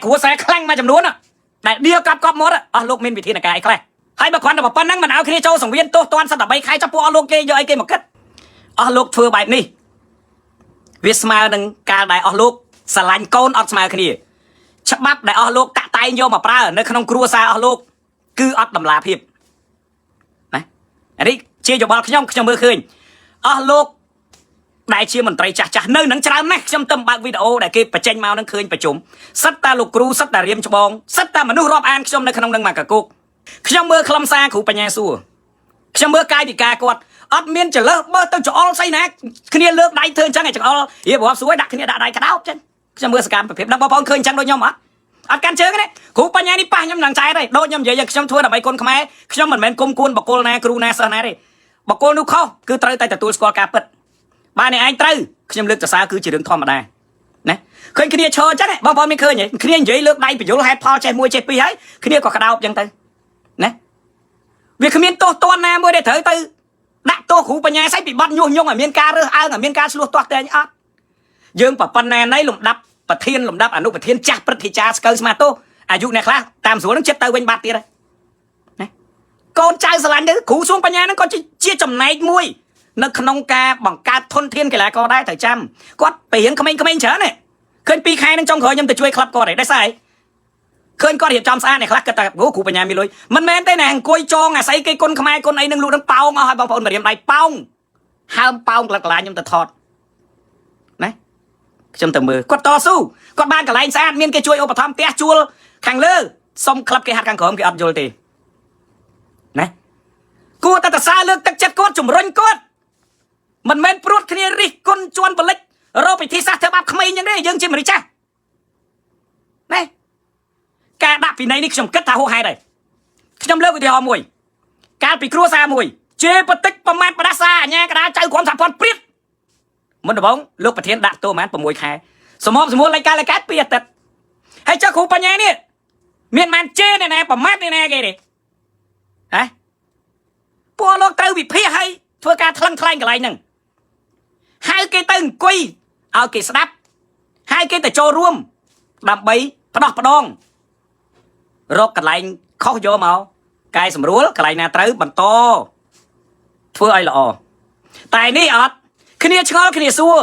គ្រួសារខ្លាំងមួយចំនួនដែលដៀលកាប់កប់មាត់អស់លោកមានវិធានការអីខ្លះហើយបើគ្រាន់តែប៉ុណ្្នឹងមិនឲ្យគ្នាចូលសង្វៀនទោសទណ្ឌសិត13ខែចុះពួកអស់លោកគេយកអីគេមកគិតអស់លោកធ្វើបែបនេះវាស្មើនឹងកាលដែលអស់លោកស្រឡាញ់កូនអត់ស្មើគ្នាច្បាប់ដែលអស់លោកតាក់តែងយកមកប្រើនៅក្នុងគ្រួសារអស់លោកគឺអត់តម្លាភាពណាអានេះជាយោបល់ខ្ញុំខ្ញុំមើលឃើញអស់លោក ដែលជាមន្ត្រីចាស់ចាស់នៅនឹងច្រើនណាស់ខ្ញុំទៅបើកវីដេអូដែលគេបញ្ចេញមកនឹងឃើញប្រជុំសិតតាលោកគ្រូសិតតារៀមច្បងសិតតាមនុស្សរាប់អានខ្ញុំនៅក្នុងនឹងមកកគុកខ្ញុំមើលខ្លឹមសារគ្រូបញ្ញាសួរខ្ញុំមើលកាយវិការគាត់អត់មានចលើសបើទៅច្អល់ស្អីណាគ្នាលើកដៃធ្វើអញ្ចឹងឯងច្អល់រៀបរាប់សួរដាក់គ្នាដាក់ដៃក្តោបចឹងខ្ញុំមើលសកម្មភាពដឹងបងប្អូនឃើញអញ្ចឹងដូចខ្ញុំអត់អត់កាន់ជើងទេគ្រូបញ្ញានេះប៉ះខ្ញុំនឹងចែកទេដូចខ្ញុំនិយាយខ្ញុំធ្វើដើម្បីគុណខ្មែរខ្ញុំមិនមែនគុំគួនបកគលណាគ្រូណាសិស្សណាទេបកគលនោះខុសគឺត្រូវតែទទួលស្គាល់ការពិត បាទអ្នកឯងត្រូវខ្ញុំលើកសរសើរគឺជារឿងធម្មតាណាឃើញគ្នាឈរអញ្ចឹងបងប្អូនមានឃើញទេគ្នានិយាយលើកដៃបញ្យលហេតុផលចេះមួយចេះពីរហើយគ្នាក៏ក្តោបអញ្ចឹងទៅណាវាគ្មានទោសទណ្ឌណាមួយដែលត្រូវទៅដាក់ទោសគ្រូបញ្ញាស្អីពីបត់ញុះញង់ឲ្យមានការរើសអើងឲ្យមានការឆ្លោះទាស់តែងអត់យើងប្រប៉ុណ្ណាណីលំដាប់ប្រធានលំដាប់អនុប្រធានចាស់ព្រឹទ្ធាចារ្យស្កើស្មាទោសអាយុអ្នកខ្លះតាមស្រួលនឹងចិត្តទៅវិញបាត់ទៀតហើយណាកូនចៅស្រឡាញ់ទៅគ្រូសួងបញ្ញានឹងក៏ជាចំណែកមួយ នៅក្នុងការបង្កើតធនធានកីឡាករដែរត្រូវចាំគាត់បរៀនក្មេងៗច្រើនណាឃើញពីរខែនឹងចុងក្រោយខ្ញុំទៅជួយក្លឹបគាត់ឯងដោយសារអីឃើញគាត់រៀបចំស្អាតអ្នកខ្លះគិតថាអូគ្រូបញ្ញាមានលុយមិនមែនទេណាអង្គុយចងអាស្អីគេគុណខ្មែរគុណអីនឹងលក់នឹងប៉ោងអស់ឲ្យបងប្អូនមករៀមដៃប៉ោងហើមប៉ោងក្លឹកកន្លាខ្ញុំទៅថតណាខ្ញុំទៅមើលគាត់តស៊ូគាត់បានកន្លែងស្អាតមានគេជួយឧបត្ថម្ភផ្ទះជួលខាងលើសុំក្លឹបគេហាត់ខាងក្រោមគេអត់យល់ទេណាគួរតែតសើលើកទឹកចិត្តគាត់ជំរុញគាត់ មិនមែនព្រួតគ្នារិះគន់ជន់បលិចរកពិធីសាស្ត្រធ្វើបាបក្មេងយ៉ាងនេះយើងជាមនុស្សចាស់ណែការដាក់ពិន័យនេះខ្ញុំគិតថាហួសហេតុហើយខ្ញុំលើកឧទាហរណ៍មួយកាលពីគ្រួសារមួយជេរបតិចប្រមាថបដាសាអញ្ញាកដាចៅក្រុមសហព័ន្ធព្រាតមុនដំបូងលោកប្រធានដាក់ទោសប្រហែល6ខែសមមសមួលលេខការលេខកា2អាទិត្យហើយចុះគ្រូបញ្ញានេះមានបានជេរអ្នកណាប្រមាថអ្នកណាគេទេហ៎ពួកលោកត្រូវវិភាគឲ្យធ្វើការថ្លឹងថ្លែងកន្លែងហ្នឹង ហៅគេទៅអង្គុយឲ្យគេស្ដាប់ហៅគេទៅចូលរួមដើម្បីផ្ដោះផ្ដងរកកន្លែងខុសយកមកកែសម្រួលកន្លែងណាត្រូវបន្តធ្វើឲ្យល្អតែនេះអត់គ្នាឆ្ងល់គ្នាសួរ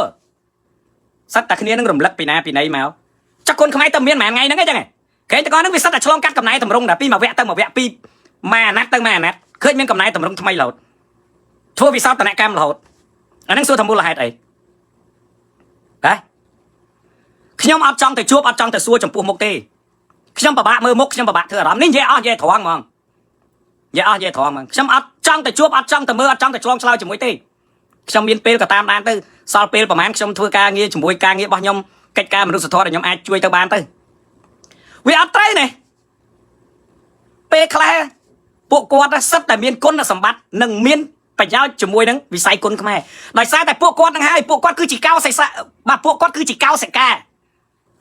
សត្វតែគ្នានឹងរំលឹកពីណាពីណីមកចុះគុណខ្មែរទៅមានមួយថ្ងៃហ្នឹងឯងចឹងគេតកហ្នឹងវាសត្វតែឆ្លងកាត់កំណែតម្រង់តែពីមួយវគ្គទៅមួយវគ្គពីមួយអាណត្តិទៅមួយអាណត្តិឃើញមានកំណែតម្រង់ថ្មីរហូតធ្វើវិសោធនកម្មរហូត អាហ្នឹងសួរថាមូលហេតុអីហ៎ខ្ញុំអត់ចង់ទៅជួបអត់ចង់ទៅសួរចំពោះមុខទេខ្ញុំពិបាកមើលមុខខ្ញុំពិបាកធ្វើអារម្មណ៍នេះនិយាយអស់និយាយត្រង់ហ្មងនិយាយអស់និយាយត្រង់ហ្មងខ្ញុំអត់ចង់ទៅជួបអត់ចង់ទៅមើលអត់ចង់ទៅឆ្លងឆ្លើយជាមួយទេខ្ញុំមានពេលក៏តាមដានទៅសល់ពេលប្រហែលខ្ញុំធ្វើការងារជាមួយការងាររបស់ខ្ញុំកិច្ចការមនុស្សធម៌ដែលខ្ញុំអាចជួយទៅបានទៅវាអត់ត្រូវណាពេលខ្លះពួកគាត់សិតតែមានគុណសម្បត្តិនិងមានប្រយោជន៍ជាមួយនឹងវិស័យគុណខ្មែរដោយសារតែពួកគាត់នឹងហើយពួកគាត់គឺជាកោសិសាបាទពួកគាត់គឺជាកោសិកា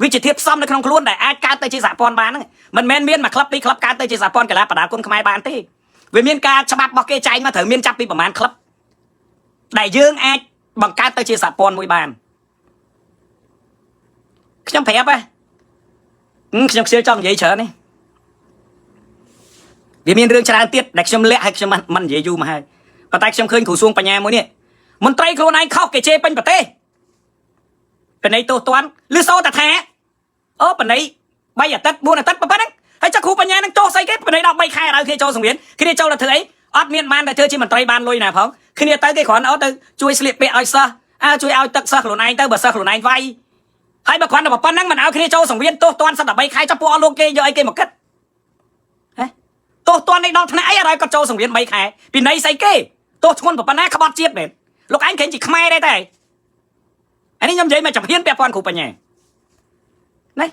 វាជាធាតុផ្សំនៅក្នុងខ្លួនដែលអាចកើតទៅជាសហព័ន្ធបានហ្នឹងមិនមែនមានមួយក្លឹបពីរក្លឹបកើតទៅជាសហព័ន្ធកីឡាបដាគុណខ្មែរបានទេវាមានការច្បាប់របស់គេចែងមកត្រូវមានចាប់ពីប្រមាណក្លឹបដែលយើងអាចបង្កើតទៅជាសហព័ន្ធមួយបានខ្ញុំប្រាប់ហ៎ខ្ញុំខ្ជិលចង់និយាយច្រើននេះវាមានរឿងច្រើនទៀតដែលខ្ញុំលាក់ឲ្យខ្ញុំមិននិយាយយូរមកហើយប៉ុន្តែខ្ញុំឃើញគ្រូសួងបញ្ញាមួយនេះមន្ត្រីខ្លួនឯងខុសគេជេរពេញប្រទេសបណៃទោសទណ្ឌឬសូតាថាអូបណៃ3អាទិត្យ4អាទិត្យប៉ុណ្ណឹងហើយចុះគ្រូបញ្ញានឹងទោសស្អីគេបណៃដល់3ខែឲ្យគេចូលសង្វៀនគ្នាចូលទៅធ្វើអីអត់មានបានតែធ្វើជាមន្ត្រីបានលុយណាផងគ្នាទៅគេគ្រាន់អូទៅជួយស្លៀកពាក់ឲ្យសិស្សអើជួយឲ្យទឹកសិស្សខ្លួនឯងទៅបើសិស្សខ្លួនឯងវាយហើយបើគ្រាន់តែប៉ុណ្្នឹងមិនឲ្យគ្នាចូលសង្វៀនទោសទណ្ឌសិត13ខែចុះពួកអស់លោកគេយកអីគេមកគិតហ៎ទោសទណ្ឌនេះដល់ថ្នាក់អីឲ្យគាត់ចូលសង្វៀន3ខែពីនៃស្អីគេទោសធ្ងន់ប៉ុណ្ណាក្បត់ជាតិមែនលោកឯងឃើញជាខ្មែរដែរតែអានេះខ្ញុំនិយាយមកចំហៀនពាក់ព័ន្ធគ្រូបញ្ញាណា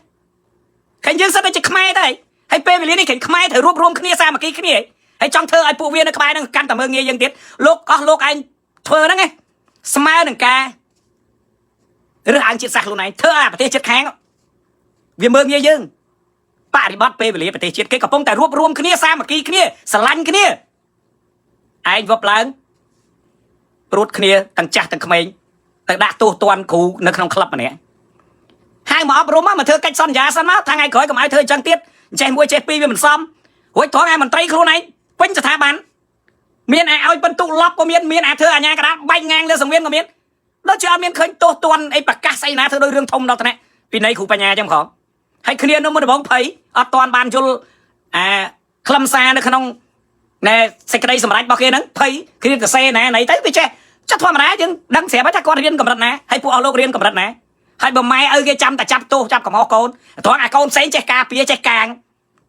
ឃើញយើងសិតតែជាខ្មែរដែរហើយពេលវេលានេះឃើញខ្មែរត្រូវរួបរวมគ្នាសាមគ្គីគ្នាហើយចង់ធ្វើឲ្យពួកវានៅក្បែរហ្នឹងកាន់តែមើងងាយយើងទៀតលោកអស់លោកឯងធ្វើហ្នឹងឯងស្មើនឹងការរើសអើងជាតិសាសន៍ខ្លួនឯងធ្វើឲ្យប្រទេសជិតខាងវាមើងងាយយើងបរិបត្តិពេលវេលាប្រទេសជាតិគេកំពុងតែរួបរวมគ្នាសាមគ្គីគ្នាស្រឡាញ់គ្នាឯងវប់ឡើងព្រួតគ្នាទាំងចាស់ទាំងក្មេងទៅដាក់ទោសទណ្ឌគ្រូនៅក្នុងក្លឹបម្នាក់ ហៅមកអប់រំមកធ្វើកិច្ចសន្យាសិនមកថ្ងៃក្រោយកុំឲ្យធ្វើអញ្ចឹងទៀតចេះមួយចេះពីរវាមិនសមរួចត្រង់ឯមន្ត្រីខ្លួនឯងពេញស្ថាប័នមានឯឲ្យបន្ទុកឡប់ក៏មានមានអាធ្វើអាញាកដាបាញ់ងាងលើសង្វៀនក៏មានដូចជាអត់មានឃើញទោសទណ្ឌអីប្រកាសស្អីណាធ្វើដោយរឿងធំដល់ថ្នាក់ពីនៃគ្រូបញ្ញាអញ្ចឹងខហើយគ្នានោះមុនដំបងភ័យអត់តាន់បានយល់អាខ្លឹមសារនៅក្នុងណែសេចក្តីសម្រេចរបស់គេហ្នឹងភ័យគ្នាទៅសេណាណីទៅវាចេះចុះធម្មតាយើងដឹងស្រាប់ហើយថាគាត់រៀនកម្រិតណាហើយពួកអស់លោករៀនកម្រិតណាហើយបើម៉ែឪគេចាំតែចាប់ទោសចាប់កំហុសកូនត្រង់អាកូនផ្សេងចេះការពារចេះកាង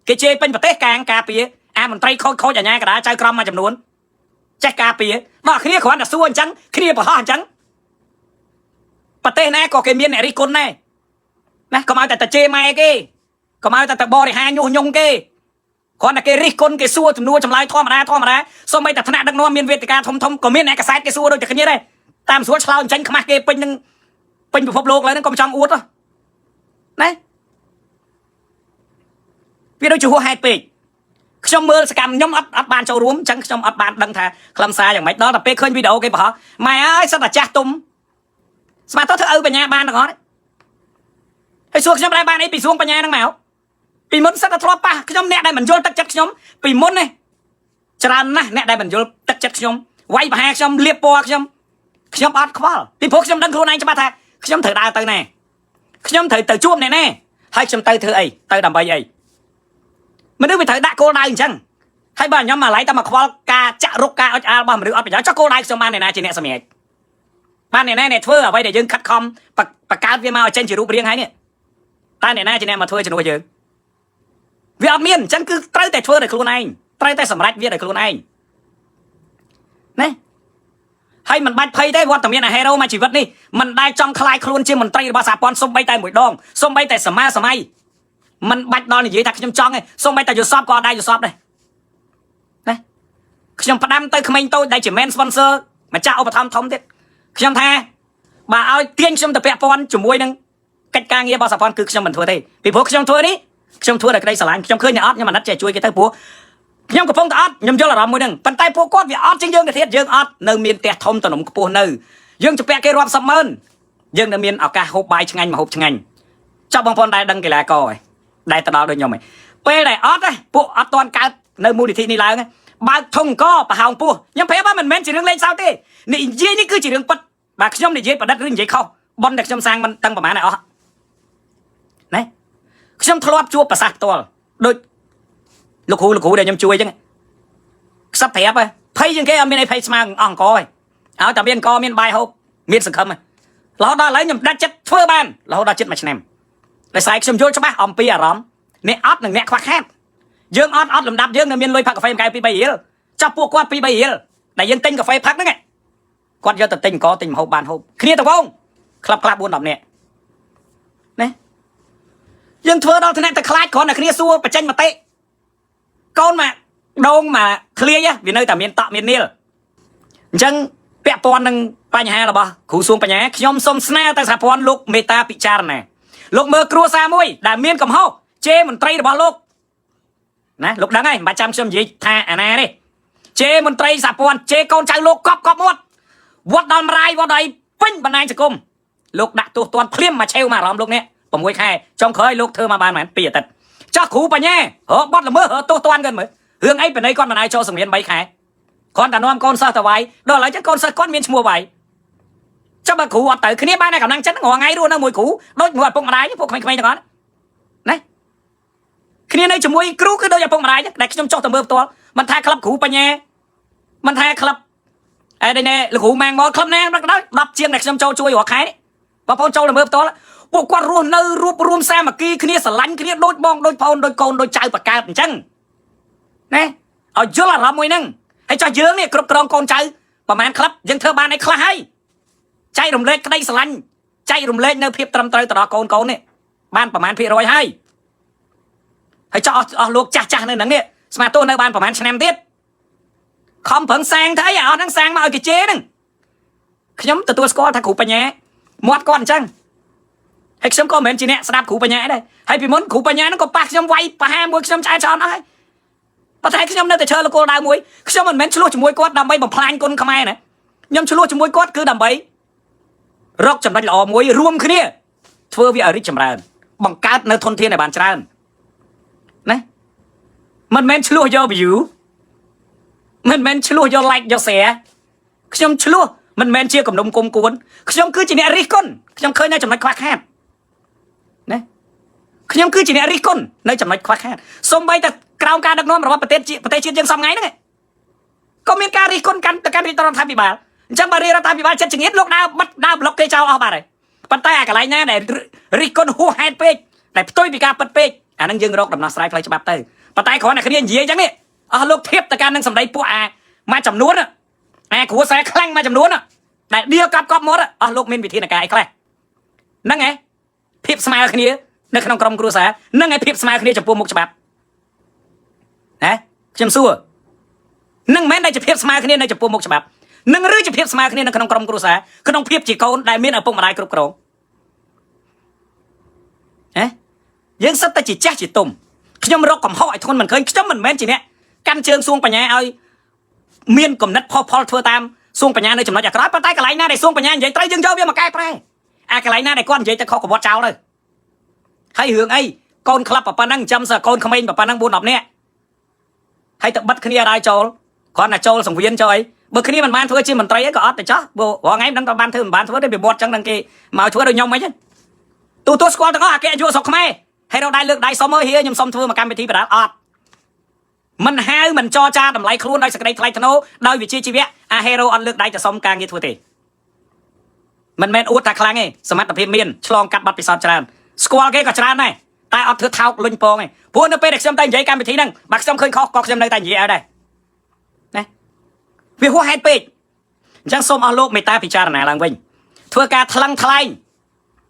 គេជេរពេញប្រទេសកាងការពារអាមន្ត្រីខូចខូចអាញាកដាចៅក្រមមួយចំនួនចេះការពារមកគ្នាគ្រាន់តែសួរអញ្ចឹងគ្នាប្រហោះអញ្ចឹងប្រទេសណាក៏គេមានអ្នករិះគន់ដែរណាកុំឲ្យតែតជេរម៉ែគេកុំឲ្យតែតបរិហាញុះញង់គេគ្រាន់តែគេរិះគន់គេសួរចំនួនចម្លើយធម្មតាធម្មតាសូម្បីតែថ្នាក់ដឹកនាំមានវេទិកាធំធំក៏មានអ្នកកសែតគេសួរដូចតែគ្នាដែរតាមស្រួលឆ្លើយអញ្ចឹងខ្មាស់គេពេញនឹងពេញពិភពលោកឡើយហ្នឹងកុំចង់អួតណាវាដូចជាហួសហេតុពេកខ្ញុំមើលសកម្មខ្ញុំអត់អត់បានចូលរួមអញ្ចឹងខ្ញុំអត់បានដឹងថាខ្លឹមសារយ៉ាងម៉េចដល់តែពេលឃើញវីដេអូគេបង្ហោះម៉ែអើយសិតតែចាស់ទុំស្មាតទៅធ្វើឪបញ្ញាបានទាំងអស់ហើយសួរខ្ញុំដែរបានអីពីសួងបញ្ញាហ្នឹងមកពីមុនសិតតែធ្លាប់ប៉ះខ្ញុំអ្នកដែលមិនយល់ទឹកចិត្តខ្ញុំពីមុននេះច្រើនណាស់អ្នកដែលមិនយល់ទឹកចិត្តខ្ញុំវាយប្រហារខ្ញុំលៀបពណ៌ខ្ញុំខ្ញុំអត់ខ្វល់ពីព្រោះខ្ញុំដឹងខ្លួនឯងច្បាស់ថាខ្ញុំត្រូវដើរទៅណាខ្ញុំត្រូវទៅជួបអ្នកណាហើយខ្ញុំទៅធ្វើអីទៅដើម្បីអីមនុស្សវាត្រូវដាក់គោលដៅអញ្ចឹងហើយបើខ្ញុំមកឡៃតែមកខ្វល់ការចាក់រុកការអុចអាលរបស់មនុស្សអត់ប្រយោជន៍ចុះគោលដៅខ្ញុំបានអ្នកណាជាអ្នកសម្រេចបានអ្នកណាអ្នកធ្វើអ្វីដែលយើងខិតខំបង្កើតវាមកឲ្យចេញជារូបរាងហើយនេះតើអ្នកណាជាអ្នកមកធ្វើជំនួសយើងវាអត់មានអញ្ចឹងគឺត្រូវតែធ្វើដោយខ្លួនឯងត្រូវតែសម្រេចវាដោយខ្លួនឯងណាហើយមិនបាច់ភ័យទេវត្តមានអាហេរ៉ូមួយជីវិតនេះមិនដែលចង់ខ្លាយខ្លួនជាមន្ត្រីរបស់សហព័ន្ធសំបីតែមួយដងសំបីតែសមាសម័យមិនបាច់ដល់និយាយថាខ្ញុំចង់ទេសំបីតែយល់សពក៏អត់ដែរយល់សពដែរណាខ្ញុំផ្ដាំទៅក្មេងតូចដែលជា main sponsor ម្ចាស់ឧបត្ថម្ភធំទៀតខ្ញុំថាបើឲ្យទាញខ្ញុំទៅពាក់ព័ន្ធជាមួយនឹងកិច្ចការងាររបស់សហព័ន្ធគឺខ្ញុំមិនធ្វើទេពីព្រោះខ្ញុំធ្វើនេះខ្ញុំធ្វើដោយក្តីស្រឡាញ់ខ្ញុំឃើញអ្នកអត់ខ្ញុំអាណិតចេះជួយគេទៅព្រោះខ្ញុំកំពុងតែអត់ខ្ញុំយល់អារម្មណ៍មួយហ្នឹងប៉ុន្តែពួកគាត់វាអត់ជាងយើងទៅទៀតយើងអត់នៅមានផ្ទះធំតំណំខ្ពស់នៅយើងជពាក់គេរាប់សិបម៉ឺនយើងនៅមានឱកាសហូបបាយឆ្ងាញ់មកហូបឆ្ងាញ់ចុះបងប្អូនដែលដឹងកីឡាករឯងដែលទៅដល់ដូចខ្ញុំឯងពេលដែលអត់ទេពួកអត់ទាន់កើតនៅមូលនិធិនេះឡើងបើកធុងកប្រហោងពោះខ្ញុំប្រាប់ថាមិនមែនជារឿងលេងសើចទេនិយាយនេះគឺជារឿងពិតបាទខ្ញុំនិយាយប្រឌិតឬនិយាយខុសប៉ុនតែខ្ញុំសាងមិនតាំងប្រហែលឲ្យអស់ណាខ្ញុំធ្លាប់ជួបប្រសាសន៍ផ្ទាល់ដូចលោកគ្រូលោកគ្រូដែលខ្ញុំជួយអញ្ចឹងខ្សឹបប្រាប់ភ័យជាងគេអត់មានអីភ័យស្មើអស់អង្គឯងឲ្យតែមានអង្គមានបាយហូបមានសង្ឃឹមរហូតដល់ឥឡូវខ្ញុំដាច់ចិត្តធ្វើបានរហូតដល់ចិត្តមួយឆ្នាំដោយសារខ្ញុំយល់ច្បាស់អំពីអារម្មណ៍អ្នកអត់និងអ្នកខ្វះខាតយើងអត់អត់លំដាប់យើងនៅមានលុយផឹកកាហ្វេមួយកែវ2 3រៀលចុះពួកគាត់2 3រៀលដែលយើងទិញកាហ្វេផឹកហ្នឹងគាត់យកទៅទិញអង្គទិញម្ហូបបានហូបគ្នាតវងក្លឹបខ្លះ4 10នាក់ណាយើងធ្វើដល់ថ្នាក់តែខ្លាចគ្រាន់តែគ្នាសួរបញ្ចេញមតិកូនមកដងមកឃ្លាយវានៅតែមានតក់មាននីលអញ្ចឹងពាក់ព័ន្ធនឹងបញ្ហារបស់គ្រូសួងបញ្ញាខ្ញុំសូមស្នើទៅសហព័ន្ធលោកមេតាពិចារណាលោកមើលគ្រួសារមួយដែលមានកំហុសជេរមន្ត្រីរបស់លោកណាលោកដឹងហើយមិនបាច់ចាំខ្ញុំនិយាយថាអាណាទេជេរមន្ត្រីសហព័ន្ធជេរកូនចៅលោកកប់កប់មាត់វត្តដល់មរាយវត្តអីពេញបណ្ដាញសង្គមលោកដាក់ទោសទណ្ឌភ្លាមមកឆេវមកអារម្មណ៍លោកនេះ6ខែចុងក្រោយលោកធ្វើមកបានប៉ុន្មាន2អាទិត្យចោះគ្រូបញ្ញារកបត់ល្មើសរកទោសទណ្ឌกันមើលរឿងអីបណៃគាត់មិនឲ្យចូលសង្រៀន3ខែគ្រាន់តែនាំកូនសិស្សទៅវាយដល់ឥឡូវចឹងកូនសិស្សគាត់មានឈ្មោះវាយចុះបើគ្រូអត់ទៅគ្នាបានតែកម្លាំងចិត្តរាល់ថ្ងៃរស់នៅមួយគ្រូដូចមួយឪពុកម្ដាយពួកក្មេងៗទាំងអស់ណាគ្នានៅជាមួយគ្រូគឺដូចឪពុកម្ដាយដែលខ្ញុំចុះទៅមើលផ្ទាល់មិនថាក្លឹបគ្រូបញ្ញាមិនថាក្លឹបអេនេះលោកគ្រូម៉ាងមកក្លឹបណាក៏ដោយ10ជាងដែលខ្ញុំចូលជួយរាល់ខែបងប្អូនចូលទៅមើលផ្ទាល់ពួកគាត់រស់នៅរួបរวมសាមគ្គីគ្នាស្រឡាញ់គ្នាដូចបងដូចប្អូនដូចកូនដូចចៅបកើតអញ្ចឹងណាឲ្យយល់អារម្មណ៍មួយហ្នឹងហើយចោះយើងនេះគ្រប់គ្រងកូនចៅប្រហែលក្លឹបយើងធ្វើបានអីខ្លះហើយចែករំលែកក្តីស្រឡាញ់ចែករំលែកនៅភាពត្រឹមត្រូវទៅដល់កូនកូននេះបានប្រហែលភាគរយហើយហើយចោះអស់លោកចាស់ចាស់នៅហ្នឹងនេះស្មាទោសនៅបានប្រហែលឆ្នាំទៀតខំប្រឹងសាងទៅអីអស់ហ្នឹងសាងមកឲ្យគេជេរហ្នឹងខ្ញុំទទួលស្គាល់ថាគ្រូបញ្ញាមាត់គាត់អញ្ចឹងហើយខ្ញុំក៏មិនមែនជាអ្នកស្ដាប់គ្រូបញ្ញាដែរហើយពីមុនគ្រូបញ្ញាហ្នឹងក៏ប៉ះខ្ញុំវាយប្រហាមួយខ្ញុំឆ្អែតឆ្អន់អស់ហើយប៉ុន្តែខ្ញុំនៅតែឈរលើគោលដៅមួយខ្ញុំមិនមែនឆ្លោះជាមួយគាត់ដើម្បីបំផ្លាញគុណខ្មែរណាខ្ញុំឆ្លោះជាមួយគាត់គឺដើម្បីរកចំណុចល្អមួយរួមគ្នា ធ្វើវាឲ្យរីកចម្រើនបង្កើតនៅធនធានឲ្យបានច្រើនណាមិនមែនឆ្លោះយក view មិនមែនឆ្លោះយក like យក share ខ្ញុំឆ្លោះមិនមែនជាគំនុំគុំគួនខ្ញុំគឺជាអ្នករិះគន់ខ្ញុំឃើញនៅចំណុចខ្វះខាតណាខ្ញុំគឺជាអ្នករិះគន់នៅចំណុចខ្វះខាតសូម្បីតែក្រោមការដឹកនាំរបស់ប្រទេសប្រទេសជាតិយើងសពថ្ងៃហ្នឹងក៏មានការរិះគន់កាន់ទៅកាន់រាជរដ្ឋាភិបាលអញ្ចឹងបើរាជរដ្ឋាភិបាលចិត្តចង្អៀតលោកដើរបិទដើរប្លុកគេចោលអស់បាត់ហើយប៉ុន្តែអាកន្លែងណាដែលរិះគន់ហួសហេតុពេកដែលផ្ទុយពីការពិតពេកអាហ្នឹងយើងរកដំណោះស្រាយផ្លូវច្បាប់ទៅប៉ុន្តែគ្រាន់តែគ្នានិយាយអញ្ចឹងនេះអស់លោកធៀបទៅកាន់នឹងសម្ដីពួកអាមួយចំនួនអាគ្រួសារខ្លាំងមួយចំនួនដែលដៀលកប់កប់មាត់អស់លោកមានវិធានការអីខ្លះហ្នឹងឯងភាពស្មើគ្នានៅក្នុងក្រុមគ្រួសារហ្នឹងឯងភាពស្មើគ្នាចំពោះមុខច្បាប់ណាខ្ញុំសួរនឹងមិនមែនដែលជាភាពស្មើគ្នានៅចំពោះមុខច្បាប់នឹងឬជាភាពស្មើគ្នានៅក្នុងក្រុមគ្រួសារក្នុងភាពជាកូនដែលមានឪពុកម្ដាយគ្រប់គ្រងហ៎យើងសិតតែជាចាស់ជាទុំខ្ញុំរកកំហុសឲ្យធ្ងន់មិនឃើញខ្ញុំមិនមែនជាអ្នកកាន់ជើងសួងបញ្ញាឲ្យមានគំនិតផុសផុលធ្វើតាមសួងបញ្ញានៅចំណុចអាក្រក់ប៉ុន្តែកន្លែងណាដែលសួងបញ្ញានិយាយត្រូវយើងយកវាមកកែប្រែអាកន្លែងណាដែលគាត់និយាយទៅខុសកវត្តចោលទៅហើយរឿងអីកូនក្លាប់ប៉ុណ្ណឹងចាំសើកូនក្មេងប៉ុណ្ណឹង4 10នាក់ហើយទៅបិទគ្នាឲ្យចូលគ្រាន់តែចូលសង្វៀនចូលអីបើគ្នាមិនបានធ្វើជាមន្ត្រីអីក៏អត់ទៅចោះបើរាល់ថ្ងៃមិនដឹងតបានធ្វើមិនបានធ្វើទេវាមាត់ចឹងនឹងគេមកធ្វើដូចខ្ញុំអីចឹងទូទួស្គាល់ទាំងអស់អាគេអាយុស្រុកខ្មែរហើយរកដៃលើកដៃសុំអើយហៀខ្ញុំសុំធ្វើមកកម្មវិធីបដាអត់មិនហៅមិនចរចាតម្លៃខ្លួនដោយសេចក្តីថ្លៃថ្នូរដោយវិជ្ជាជីវៈអាហេរ៉ូអត់លើកដៃទៅសុំការងារធ្វើទេមិនមែនអួតថាខ្លាំងទេសមត្ថភាពមានឆ្លងកាត់បាត់ពិសោធន៍ច្រើនស្គាល់គេក៏ច្រើនដែរតែអត់ធ្វើថោកលុញពងទេព្រោះនៅពេលដែលខ្ញុំតែនិយាយកម្មវិធីហ្នឹងបើខ្ញុំឃើញខុសក៏ខ្ញុំនៅតែនិយាយឲ្យដែរណាវាហួសហេតុពេកអញ្ចឹងសូមអស់លោកមេត្តាពិចារណាឡើងវិញធ្វើការថ្លឹងថ្លែង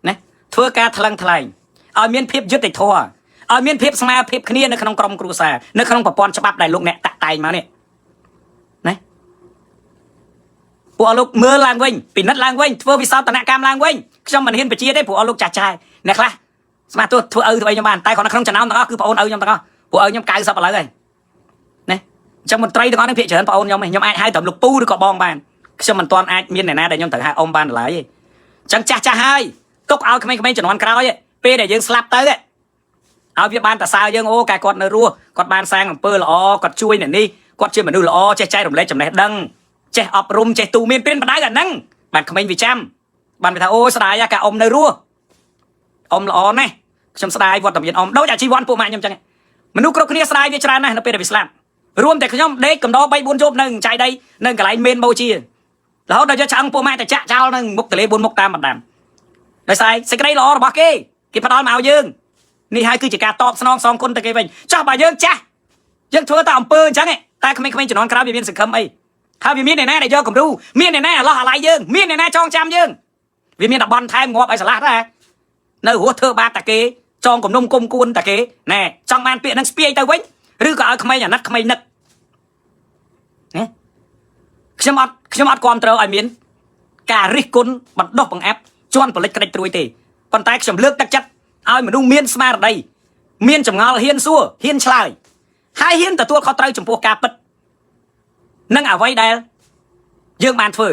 ណាធ្វើការថ្លឹងថ្លែងឲ្យមានភាពយុត្តិធម៌ឲ្យមានភាពស្មើភាពគ្នានៅក្នុងក្រុមគ្រួសារនៅក្នុងប្រព័ន្ធច្បាប់ដែលលោកអ្នកតាក់តែងមកនេះណាពួកអស់លោកមើលឡើងវិញពិនិត្យឡើងវិញធ្វើវិសោធនកម្មឡើងវិញខ្ញុំមិនហ៊ានបញ្ជាទេព្រោះអស់លោកចាស់ចាស់អ្នកខ្លះស្មាតទោះធ្វើឪធ្វើអីខ្ញុំបានតែគ្រាន់តែក្នុងចំណោមទាំងអស់គឺប្អូនឪខ្ញុំទាំងអស់ពួកឪខ្ញុំ90ឥឡូវហើយណាអញ្ចឹងមន្ត្រីទាំងអស់នេះភាគច្រើនប្អូនខ្ញុំឯងខ្ញុំអាចហៅត្រឹមលោកពូឬក៏បងបានខ្ញុំមិនទាន់អាចមានអ្នកណាដែលខ្ញុំត្រូវហៅអ៊ំបានឡើយទេអញ្ចឹងចាស់ចាស់ហើយទុកឲ្យក្មេងៗជំនាន់ក្រោយពេលដែលយើងស្លាប់ទៅឲ្យវាបានតសើយើងអូកាគាត់នៅរស់គាត់បានសាងអំពើល្អគាត់ជួយអ្នកនេះគាត់ជាមនុស្សល្អចេះចែករំលែកចំណេះដឹងចេះអប់រំចេះទូមានព្រានបដៅអាហ្នឹងបានក្មេងវាចាំបានវាថាអូស្ដាយកាអ៊ំនៅរស់អ៊ំល្អណាស់ខ្ញុំស្ដាយវត្តមានអ៊ំដូចអាជីវ័នពួកម៉ាក់ខ្ញុំចឹងមនុស្សគ្រប់គ្នាស្ដាយវាច្រើនណាស់នៅពេលដែលវាស្លាប់រួមតែខ្ញុំដេកកំដរ3 4យប់នៅចៃដីនៅកន្លែងមេនបូជារហូតដល់យកឆ្អឹងពួកម៉ាក់ទៅចាក់ចោលនៅមុខទលេ4មុខតាមបណ្ដាំដោយសារសេចក្តីល្អរបស់គេគេផ្ដល់មកឲ្យយើងនេះហើយគឺជាការតបស្នងសងគុណទៅគេវិញចោះបើយើងចាស់យើងធ្វើតែអំពើអញ្ចឹងតែក្មេងៗជំនាន់ក្រោយវាមានសង្ឃឹមអីហើយវាមានអ្នកណាដែលយកគំរូមានអ្នកណាអាឡោះអាល័យយើងមានអ្នកណាចងចាំយើងវាមានតំបន់ថែមងាប់ឲ្យឆ្លាស់ដែរនៅរស់ធ្វើបាបតាគេចងគំនុំគុំគួនតាគេណែចង់បានពាក្យនឹងស្ពាយទៅវិញឬក៏ឲ្យក្មេងអាណិតក្មេងនឹកណាខ្ញុំអត់គ្រប់គ្រងឲ្យមានការរិះគន់បណ្ដោះបង្អាប់ជន់ផលិតក្តិចត្រួយទេប៉ុន្តែខ្ញុំលើកទឹកចិត្តឲ្យមនុស្សមានស្មារតីមានចម្ងល់ហ៊ានសួរហ៊ានឆ្លើយហើយហ៊ានទទួលខុសត្រូវចំពោះការពិតនិងអ្វីដែលយើងបានធ្វើ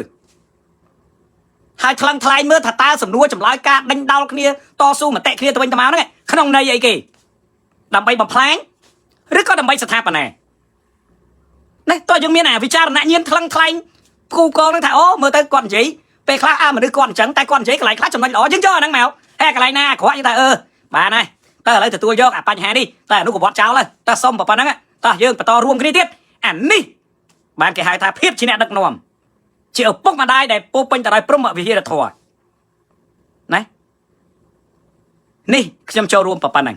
ហើយថ្លឹងថ្លែងមើលថាតើសំណួរចម្លើយការដេញដោលគ្នាតស៊ូមតិគ្នាទៅវិញទៅមកហ្នឹងក្នុងន័យអីគេដើម្បីបំផ្លាញឬក៏ដើម្បីស្ថាបនានេះតើយើងមានអាវិចារណញ្ញាណថ្លឹងថ្លែងគូកងហ្នឹងថាអូមើលទៅគាត់និយាយពេលខ្លះអើមនុស្សគាត់អញ្ចឹងតែគាត់និយាយកន្លែងខ្លះចំណុចល្អយើងយកអាហ្នឹងមកហើយកន្លែងណាអាក្រក់យើងថាអឺបានហើយតើឥឡូវទទួលយកអាបញ្ហានេះតែអនុកវត្តចោលហើយតើសុំប៉ុណ្ណឹងតើយើងបន្តរួមគ្នាទៀតអានេះបានគេហៅថាភាពជាអ្នកដឹកនាំជាឪពុកម្ដាយដែលពោពេញទៅដោយព្រហ្មវិហារធម៌ណានេះខ្ញុំចូលរួមប៉ុណ្ណឹង